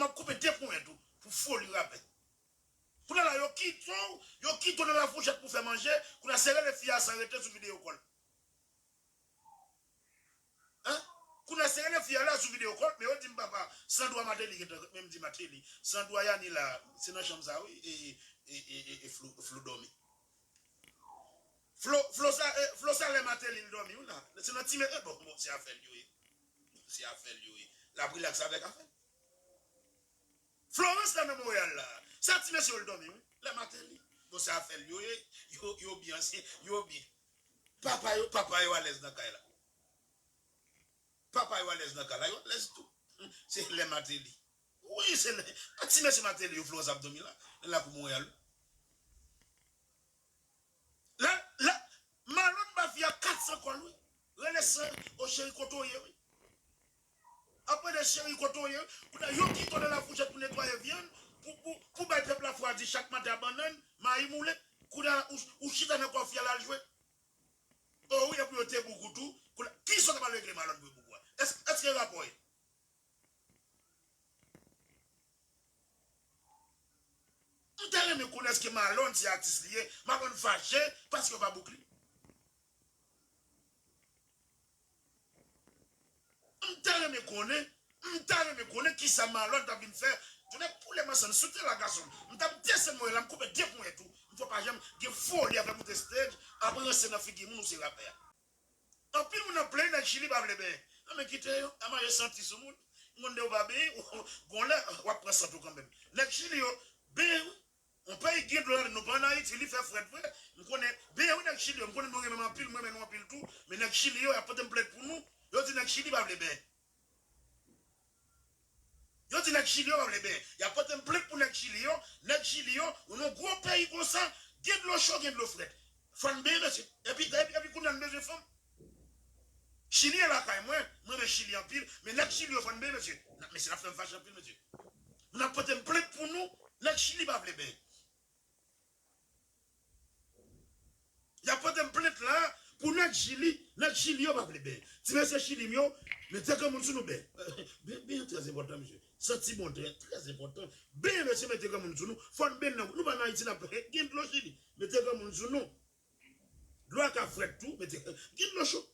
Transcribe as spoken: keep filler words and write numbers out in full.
m ap koupe de ponyèt ou pou foli rapè. Kounye a la, yo kite w, yo kite w nan lafouchèt pou fè manje, kounye a se rele fi a san rete sou videyo kòl. Hein? Kounye a se rele fi a la sou videyo kòl, men yo di m papa, san dwa Martelly gentan, men m di Martelly, san dwa Yani la, se nan chanm sa wi, e, e, e, e, e Flo, Flo dòmi. Flo, Flo sa, e, Flo sa lè Martelly l dòmi wi la. Se nan ti men, e bon, bon, se afè l yo ye. Se afè l yo ye. L ap rilaks avèk afè l. Florence la nan Monreyal la. Sa ti mesye yo l dòmi wi. Lè Martelly. Bon, se afè l yo ye. Yo, yo byen, se, yo byen. Papa yo, papa yo alèz nan kay la. Papa yo alèz nan kay la, yo alèz tou. Se lè Martelly. Wi, se lè. A ti mesye Martelly yo Florence ap dòmi la. Nan lakou Monreyal. La, la, Marlon ba fi a kat san kòl wi. Rele san, o cheri kote w ye wi. Ap rele cheri kote w ye wi. Kounye a yo kite w nan lafouchèt pou netwaye vyann, pou, pou, pou bay pèp la fwa di chak maten a bannann, mayi moulen. Kounye a ou, ou chita nan kò fi a l al jwe. O wi, epi yo te boukoutou. Kounye a, kisa w ta pral regle Marlon pou yo bouk ou a? Èske, èske rapò ye? M ta renmen konnen èske Marlon se atis li ye, Marlon fache paske yo pa bouk li. M ta renmen konnen, m ta renmen konnen kisa Marlon ta vin fè. Tounen poulè m ansanm sou tè la gason. M t ap desann mwen la, m koupe de ponyèt ou. M fè w pa janm gen foli avè moute stage, ap ranse nan figi moun ou se rapè a. Anpil moun ap plenyen nèg Chili pa vle benyen. Nan men kite yo, a manje santi sou moun. M konn de ou pa benyen, gon lè w ap pran sant ou kanmenm. Nèg Chili yo benyen wi. On peyi gen dlo ladan, nou pa ann Ayiti, li fè frèt vre. M konnen benyen wi nèg Chili yo, m konnen nou renmen m anpil, m renmen nou anpil tou. Men nèg Chili yo, y ap pote m plent pou nou. Yo di nèg Chili pa vle benyen. Yo di nèg Chili yo pa vle benyen. Y ap pote m plent pou nèg Chili yo. Nèg Chili yo, nou nan gwo peyi konsa, gen dlo cho, gen dlo frèt. Fò n benyen, mesye. Epi, epi, epi kounye a n bezwen fanm. Chili e lakay mwen, mwen renmen Chili anpil, men nèg Chili yo fò n benyen, mesye. N ap, mesye, n ap fè m fache anpil, mesye. N ap pote m plent pou nou, nèg Chili pa vle benyen. Y ap pote m plent la pou nèg Chili, nèg Chili yo pa vle benyen. Ti mesye Chili m yo, mete granmoun sou nou benyen. Benyen, benyen trè enpòtan, mesye. Santi bon, trè, trè enpòtan. Benyen, mesye, mete granmoun sou nou. Fò n benyen nan, nou pa nan Ayiti, n ap gen dlo Chili. Mete granmoun sou nou. Dlo a ka frèt tou, mete, gen dlo cho.